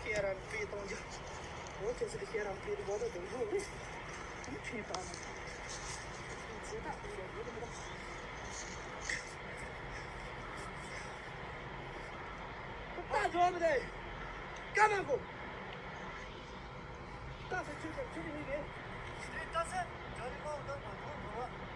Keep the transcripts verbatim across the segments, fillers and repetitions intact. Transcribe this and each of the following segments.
ཁྱེད་རང་པའི་གཏོང་རྒྱུ། འོ་ཁྱེད་ཚོ་ཁྱེད་རང་པའི་དགོ་ད་དུང་ཡོད་རེད། ཁྱེད་བཏང་ནས། ཁྱེད་ད་དུང་ཡོད་རེད། ད་འགྲོ་མི་དེ། ཀ་མ་གོ། ད་ས་ཆུ་དང་ཆུ་རིང་རེད། དེ་ད་ས་ག་རི་མང་དང་གང་གང་གང་བ།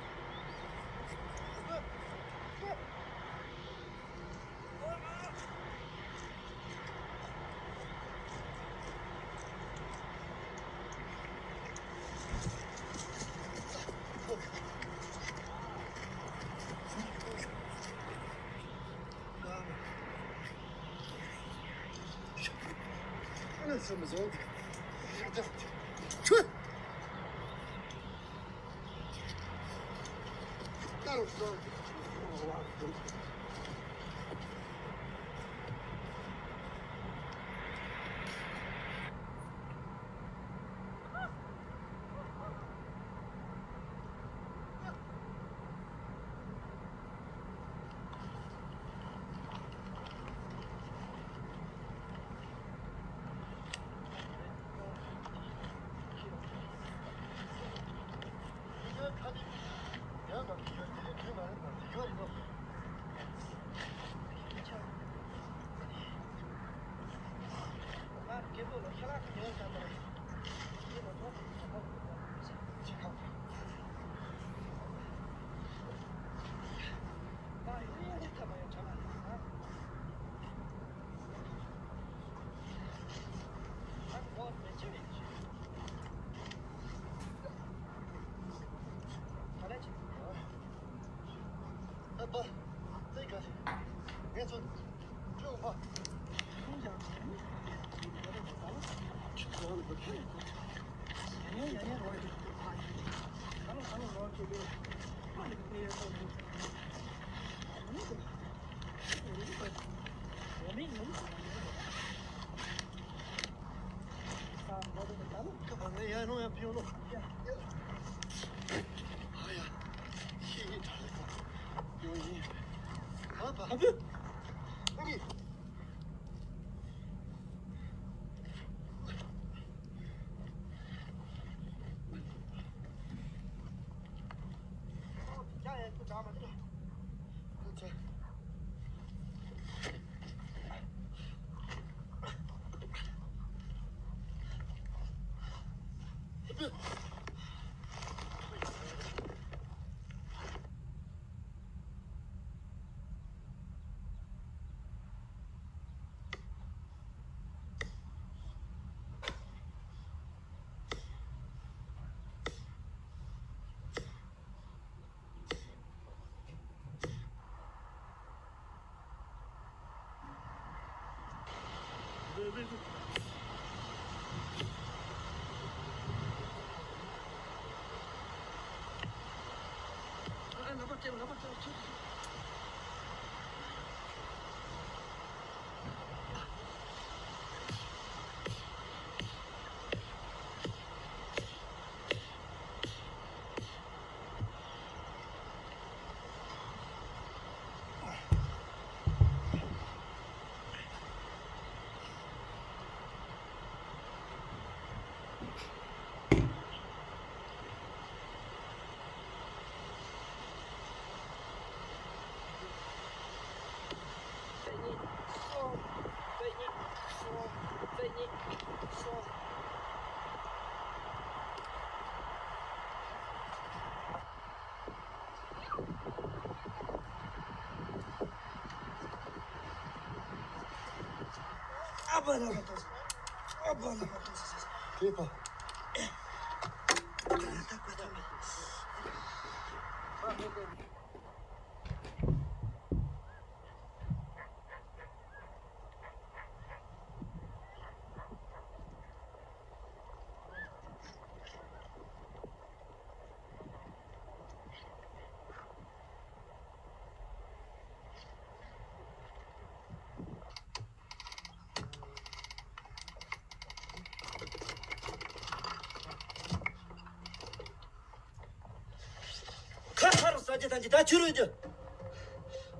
ཁ་ཁ་རུ་ཟ་རྒྱུ་ཐམས་ཅད་ད་ཁྱོད་རུ་རྒྱུ།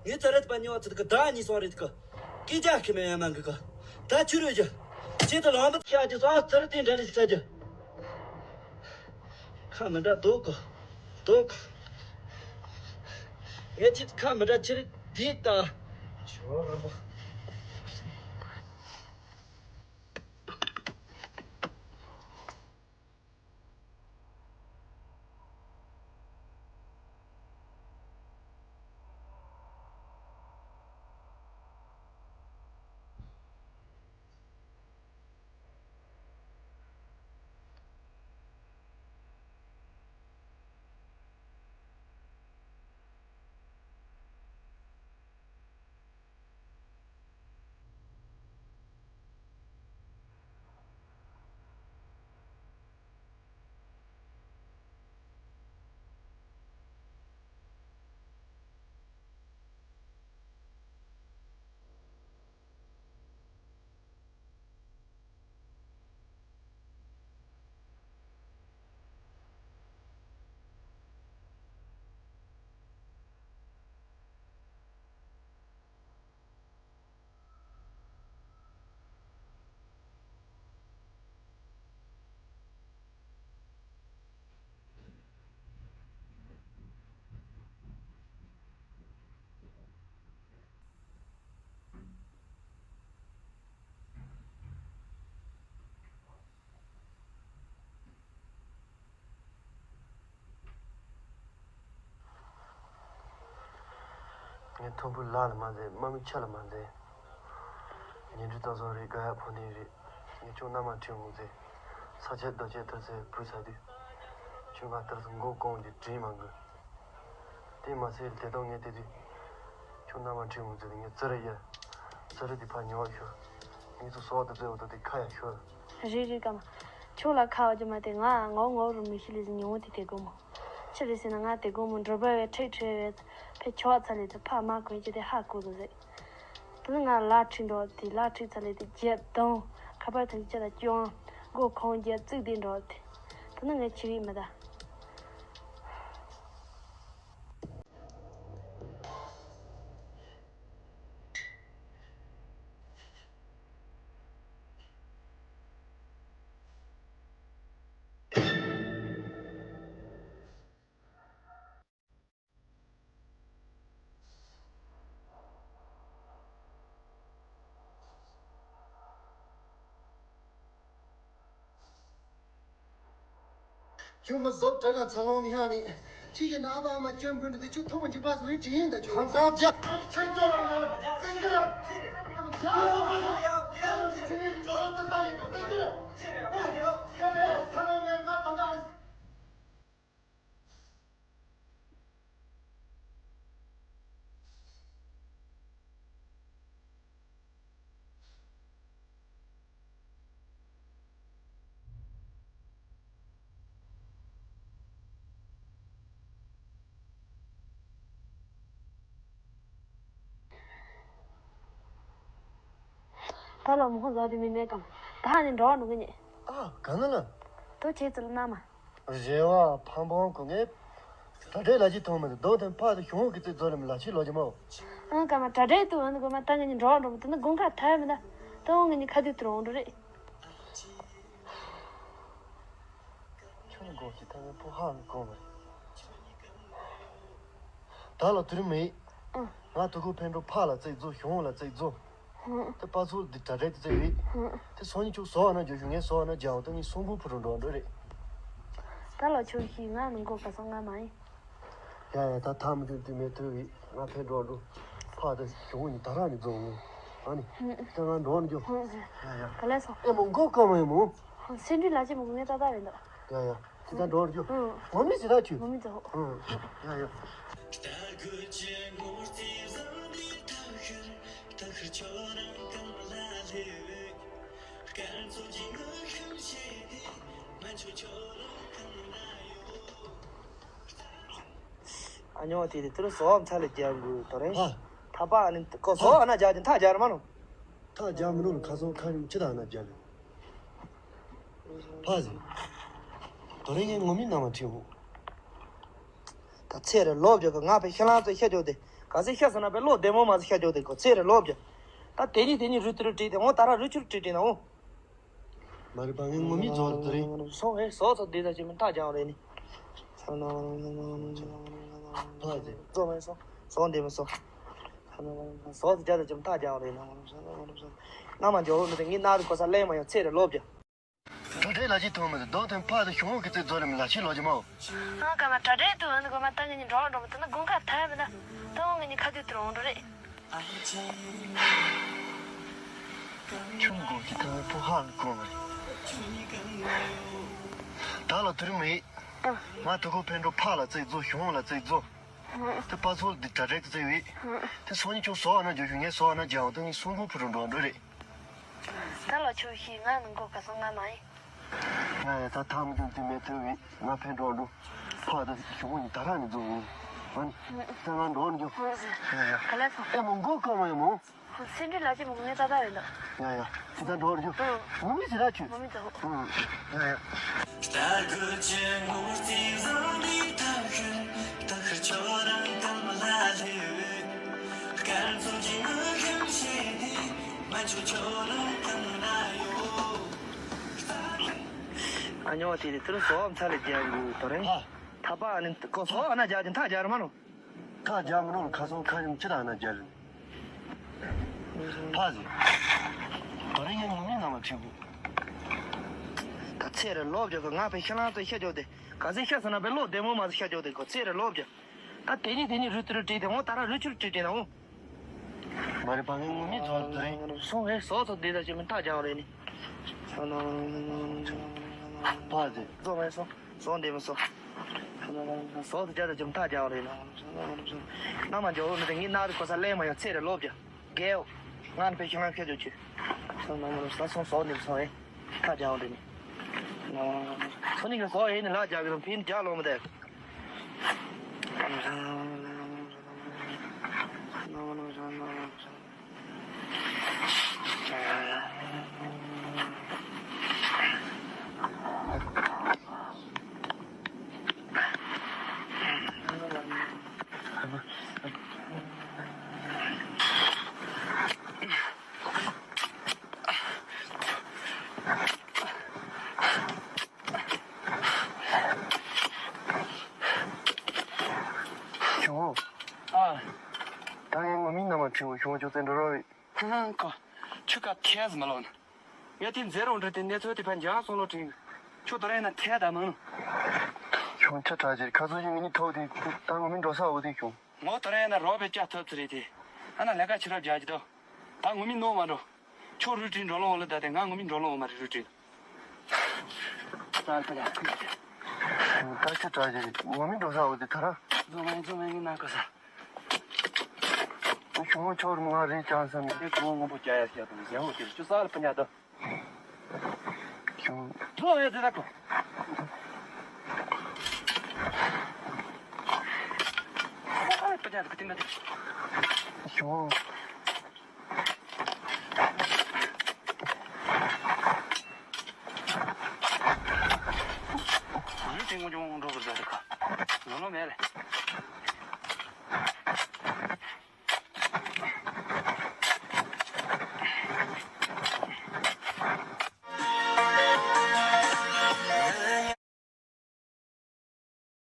ངས་ཙི་རི་དེ་པ་ཉོ་ཚུལ་གི་ད་གཉིས་སོང་རེད་གི། སྐད་ཆ་ཁི་མེད་ཡ་མ་གི་གི། ད་ཁྱོད་རུ་རྒྱུ། ཁྱེད་དུ་ལོང་མི་ཤ་རྒྱུ་སོང་ཙི་རི་དེ་འདྲ་ནས་ཟ་རྒྱུ། ཁ་མི་འདྲ་དོག་གི། དོག་གི། ངས་ཁྱེད་ཁ་མི་འདྲ་ཁྱེད་རེད་དེ་ད། ཆོ་ར་བ། ངས་མཐོན་པོའི་ལ་ལ་མ་འཛེམ། དམའ་མོའི་ཆ་ལ་མ་འཛེམ། ཉིན་རེ་ད་བཟོ་རེ་དགའ་ཡག་ཕོ་ནི་རེད། ངས་ཁྱོད་མནའ་མ་ཁྲིད་འོང་ཟེར། ས་ཆ་རྡོ་ཆས་ཐུར་སེ་བུད་ཚར་དུས། ཁྱོད་ང་ལྟར་སོང་མགོ་གོང་གི་དྲིན་མ་འགུལ། དེ་མ་ཟད་དེ་དང་ངས་དེ་དུས། ཁྱོད་མནའ་མ་ཁྲིད་འོང་ཟེར་ངས་ཙི་རི་ཡ། ཙི་རི་དེ་ཕར་ཉོ་བ་ཤོར། ངས་ཚོ་སོག་ཏུ་བཙལ་འོ་དོ་དེ་ཁ་ཡ་ཤོར། རེད་རེད་ཀ་མ། ཁྱོད་ལ་ཁ་བ་རྒྱུ་མ་དེ་ང་ངོ་ངོ་རུ་མི་ཤི་ལི་ཟི་ཉོ་དེ་དེ་དགོ་མོ། ཆི་རེད་ཟེར་ན་ང་དེ་དགོང་མོ་འགྲོ་བ་བའི་ཁྲིག་ཁྲི་བའི་ཕེ་ཆོག་ཚ་ལེ་དེ་ཕ་མ་གོན་གྱི་དེ་ཧ་གོ་དུ་ཟེར། དེ་ནི་ང་ལ་ཁྲིག་འགྲོ་དེ་ལ་ཁྲིག་ཚ་ལེ་དེ་རྒྱབ་དང་ཁ་པར་ཐང་ཅི་ལ་ཅོང་མགོ་ཁོང་རྒྱབ་བཙུགས་དེ་འགྲོ་དེ། དེ་ནི་ངས་ཆི་རིག་མི་ད། ཁྱོད་མི་བཟོ་དྲ་ག་ཚ་ལོང་ནི་ཧ་ནི། ཁྱི་ཡི་ན་བ་མ་སྐྱོན་བུན་དུ་ཁྱོད་ཐོག་མ་འཇིག་པ་བཟོ་ཡི་དྲི་ཡིན་ད་ཁྱོད། ཧང་སང་རྒྱ། ཁྱོད་ཚོ་ལ་ང་ལ་ཀུན་གྱི་ལ། ཁྱོད་ཚོ་ལ་ང་ལ་ཀུན་གྱི་ལ། ད་ལོ་མོ་ཟ་དུས་མི་མེད་ཀམ། ད་ནི་འགྲོ་འགྲོ་གི་ཉེ། ཨ། ག་ན་ལ། དོ་ཁྱེད་ཚོ་ལ་ན་མ། རེ་བ་ཕམ་པོང་གོ་ངེས། ད་འདྲའི་ལ་ཅི་ཐོང་མི་འདུག་དོ་དེ་ཕ་དེ་ཞུང་གི་ཚེ་རྫོགས་ལ་མི་ལ་ཆི་ལོ་ཅི་མོ། ཨང་ཀ་མ་ད་འདྲའི་དུ་འོན་གོ་མ་ད་ངེད་ཉིད་འགྲོ་འགྲོ་མི་དུ་ནི་དགུན་ཁ་ཐལ་མི་ད། དོ་ངེད་ཉིད་ཁ་དུས་དུ་རོང་འགྲོ་རེད། ཁྱོད་ནི་སྒོ་ཅི་ཐ་ངའི་ཕུ་ཧ་ལ་གོ་མ་རེད། ད་ལ་དུ་རི་མེད། ཨང་། ང་དུ་ཁུ་ཕན་འགྲོ་ཕ་ལ་བརྩེགས་རྫོགས་ཞུང་ལ་བརྩེགས་རྫོགས། ཧུང་། དེ་པ་ཚོ་འདི་གྲ་སྒྲིག་ཏུ་བརྩེགས་རེད། ཧུང་། དེ་སང་ཉིན་ཁྱོད་བཟོ་བ་ན་འཇོག་ཞུ་ངས་བཟོ་བ་ན་རྒྱག་འོང་དེ་ངས་སོང་གུ་ཕུ་རུ་འགྲོ་འགྲོ་རེད། ད་ལོ་ཁྱོད་ཤི་ང་མི་མགོ་ག་སོང་ང་མ་ཡིན། ཡ་ཡ་ད་ཐག་མི་ཐུང་དུས་མེད་ཐུག་རེད། ང་ཕན་འགྲོ་འགྲོ། ཕ་དེ་ཞུང་ཉིན་ད་རང་ནས་རྫོགས་ངས། ཨ་ནི། ཧུང་། ད་ང་འགྲོ་འགྲོ། ཧུང་། ཡ་ཡ། ག་ལས་སོང་། ཨེ་མོ་མགོ་སྐོར་མ་ཡིན་མོ། སེ་འབྲུ་ལ་ཅི་མོ་ངས་ད་ད་རེད་འདུག་ཡ་ཡ། དེ་ད་འགྲོ་རྒྱུ། ཨང་། ངོ་མི་ཟེར་ད་ཁྱོད། ངོ་མི་ཟེར། ཨང་། ཡ་ཡ། ཨ་ཉོ་དེ་དེ་ཏུ་རུ་སོག་ཚ་ལ་རྒྱབ་དགོས་དོ་རེད། ཧ། ཐ་པ་ཨ་ནི་ཀོ་སོག་ཨ་ན་རྒྱབ་ཀྱི་མཐའ་རྒྱབ་ར་མ་ནོ། མཐའ་རྒྱབ་མི་ནོ་ཁ་སོག་ཁ་ཉུང་ཅི་དང་ཨ་ན་རྒྱབ་ལེ། ཕ་ཟེ། དོ་རེ་ངས་ངོ་མི་ན་མ་ཁྲིད་འོ། ད་ཚེ་རེ་ལོབ་རྒྱག་གི་ང་པའི་ཤ་ལང་ཚོ་ཤ་རྒྱོ་དེ་ག་ཚེ་ཤ་ཟ་ན་པའི་ལོ་བདེ་མོ་མ་ཟ་ཤ་རྒྱོ་དེ་གོ་ཚེ་རེ་ལོབ་རྒྱག་ད་དེ་ནི་དེ་ནི་རུ་ཏི་རུ་བྲིས་ཏེ་འོ་ད་ར་རུ་ཆུ་རུ་བྲིས་ཏེ་ན་འོ། མ་རེད་པ་ངས་ངོ་མི་རྫོགས་རེད་དོ་རེ། སོང་ཨེ་སོག་ཚོ་དེ་ད་ཅི་མི་ཐག་རྒྱག་རེད་ནི། ཕ་ཟེ། རྫོགས་མེད་སོང་སོང་བདེ་མོ་སོང་། སོག་ཚོ་རྒྱ་ད་ཅི་མི་ཐག་རྒྱག་རེད་ན། ན་མ་འཇོག་ནི་དེ་ངས་ན་རུ་གོ་ས་ལེན་མ་ཡོང་ཚེ་རེ་ལོབ་རྒྱག་ད་དེ་ལ་ཅི་ཐོང་མི་འདུག་དོ་དེ་ཕ་དེ་ཞུང་གི་ཚེ་རྫོགས་ལ་མི་ལ་ཆི་ལོ་ཅི་མོ། ཨང་ཀ་མ་གྲ་སྒྲིག་ཏུ་འོན་གོ་མ་ད་ངེད་ཉིད་འགྲོ་འགྲོ་མི་དུ་ནི་དགུན་ཁ་ཐལ་མི་ད། དོ་ངེད་ཉིད་ཁ་དུས་དུ་རོང་འགྲོ་རེད། ཁྱུང་དགོས་ཀྱི་ཐང་པོ་ཧ་ལ་གོ་མ་རེད། ད་ལ་དུ་རིང་མེད། ང་དུ་གོ་ཕན་འགྲོ་ཕ་ལ་བརྩེགས་རྫོགས་ཞུང་ལ་བརྩེགས་རྫོགས། དེ་པ་ཚོ་འདི་གྲ་སྒྲིག་ཏུ་བརྩེགས་ཡོད། དེ་སང་ཉིན་ཁྱོད་བཟོ་བ་ན་འཇོག་ཞུ་ངས་བཟོ་བ་ན་རྒྱག་འོང་དེ་ངས་སུང་གུང་ཕུ་རུ་འགྲོ་འགྲོ་རེད། ད་ལ་ཁྱོད་ཤི་ང་མི་མགོ་ག་སོང་ང་མ་ཡིན། ཡ་ཡ་ད་ཐང་མི་ཐུང་དེ་མེད་ཐུབ་ཡིན། ང་ཕན་འགྲོ་འགྲོ། ཕ་དང་ཞུ་གུང་ནི་ད་རང་ནས་འཛུགས་ཡིན། ཨ་ནི། ད་ང་འགྲོ་འགྲོ། ཡ་ཡ། ག་ལ་སོང་། ཨེ་མོ་མགོ་སྐོར་མ་ཡིན་མོ། སེ་འབྲུ་ལ་ཅི་མོ་ངས་ད་ད་རེད་འདུག་ཡ་ཡ། ད་འགྲོ་འགྲོ། ངོ་མི་ཟེར་ད་ཁྱོད། ངོ་མི་ཟེར། ཡ་ཡ། ཨ་ཉོ་དེ་དེ་ཚོ་མཚར་ལ་རྒྱག་དགོས་དོ་རེད། ཨ། ཐ་པ་ཨ་ནི་ཀོ་སོ་ཨ་ན་རྒྱག་ཅིང་ཐག་རྒྱག་ར་མ་ནོ། ཐག་རྒྱག་མི་ནོ་ཁ་སང་ཁ་ཡོང་ཅི་དང་ཨ་ན་རྒྱག་རེད། ཕ་ཟེ། དོ་རེད་ངས་ངོ་མི་ནང་ལ་ཁྲིད་དགོས། ད་ཚེ་རེ་ལོབ་རྒྱག་གི་ང་པའི་ཤ་ལང་ཚོ་ཤ་རྒྱོ་དེ་ག་ཚེ་ཤ་ཟ་ན་པའི་ལོ་བདེ་མོ་མ་ཟ་ཤ་རྒྱོ་དེ་གོ་ཚེ་རེ་ལོབ་རྒྱག་ད་དེ་ནི་དེ་ནི་རུ་ཏི་རུ་བྲིས་ཏེ་འོ་ད་ར་རུ་ཆུ་རུ་བྲིས་ཏེ་ན་འོ། མ་རེད་པ་ངས་ངོ་མི་རྫོགས་རེད། སོང་ངས་སོག་ཚོ་འདི་ད་ཅི་མི་ཐག་རྒྱག་རེད་ནི། ཕ་ཟེ། རྫོགས་མེད་སོང་། སོང་འདི་མི་སོང་། སོག་ཚོ་རྒྱ་ད་ཅི་མི་ཐག་རྒྱག་རེད་ནི། ན་མ་འཇོག་ནི་དེ་ངས་ན་རི་གོ་ས་ལེན་མ་ཡོང་ཚེ་རེ་ལོབ་རྒྱག་གལ་ང་ནི་པའི་ཤིང་ལ་ཁྱེད་ཚོ་ཆུ། སོང་ན་མ་རུ་ས་སོང་སོག་འདི་མི་སོང་ཨེ། ཐག་རྒྱག་རེད་ནི། སོང་ནི་གི་སོག་ཨེ་ནི་ལག་རྒྱག་གི་རུང་ཕིན་རྒྱག་ལོང་མི་དེ། ཞུ། ཨ། ད་ངས་ངོ་མི་རྣམ་པ་ཁྲིད་འོ་ཞུ་ཁྱོད་ཚེ་འགྲོ་རོགས་ཡིན། ཧང་ཧང་ཁོ། ཆུ་ཁ་ཐལ་ཟིན་མ་ལོག་ན། ངས་དེ་མཛད་རོགས་འདྲི་དེ་གནས་ཚུལ་དེ་ཕན་འཇང་སོང་ལོ་དྲིན། ཁྱོད་དོ་རེ་ན་ཐལ་ད་མང་ནོ། ཞུ་ཆ་དྲག་ཅིག་ཁ་སོ་ཞིག་ངས་ནི་ཐོག་དེ་ད་ངོ་མི་འགྲོ་ས་འོ་དེ་ཞུ། ངོ་དོ་རེ་ན་རོགས་པའི་སྐྱ་ཐོབ་ཚུ་རེད་དེ། ཨ་ན་ལས་ཀ་ཆེ་རབས་རྒྱག་གི་འདུག་ད་ངོ་མི་ནོར་མ་འགྲོ། ཁྱོད་རུ་ཏྲིན་འགྲོ་ལོང་འོང་ལ་ད་དེ་ང་ངོ་མི་འགྲོ་ལོང་འོང་མ་རེད་རུ་ཏྲིན། ད་ཁྱོད་དྲག་ཅིག་ངོ་མི་འགྲོ་ས་འོ་དེ་ད་ར། རྫོང་མ་ཡིན་རྫོང་མ་ཡིན་ངའི་ནང་གོ་ས། ཁྱོད་ཆོར་མ་རེད་ཅང་བསམ་ནས། དེ་གོང་སྔོན་པོ་རྒྱ་ཡ་བཤད་དང་གཞན་འོ་དེ་ཆུ་ས་ལ་ཕ་ཉག་དང་། ཁྱོད། ལོ་ཡ་དེ་དག་གོ། ཨ་ལེ་པ་ཅག་གི་ཏིང་ད་དེ། ཁྱོད། ཆུང་ཆུང་འགྲོ་བར་མཛད་དེ་ཁ། ནོར་ལོ་མེད་ལེ།